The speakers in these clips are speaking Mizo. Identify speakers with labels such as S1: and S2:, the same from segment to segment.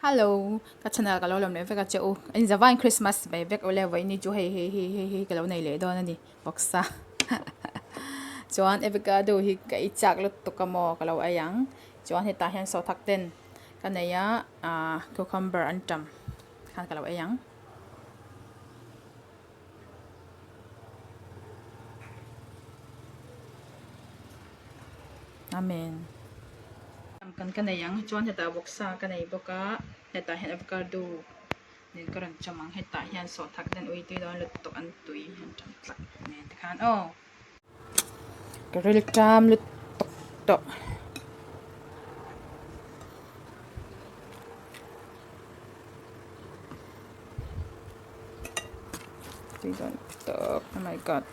S1: Hello ka channel ka lo lawm leh vek a che u in zavain Christmas ve vek ule vawiin chu hei hei hei hei hei ka lo nei leh dawn a ni vawksa chuan avocado hi ka ei chak lutuk a maw ka lo ei ang chuan hetah hian sawhthak ten ka nei a ah cucumber an tam khan ka lo ei ang. Amen. Kan ka nei ang chuan hetah vawksa ka nei bawk a hetah hian avocado nen ka rawn chawm ang hetah hian sawhthak ten ui tui dawn lutuk an tui an tam tlak nen tikhan aw. Ka rilṭam lutuk tawh. Tui dawn lutuk oh my god.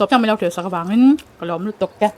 S1: tawp thleng min lo thlir sak avangin ka lawm lutuk e.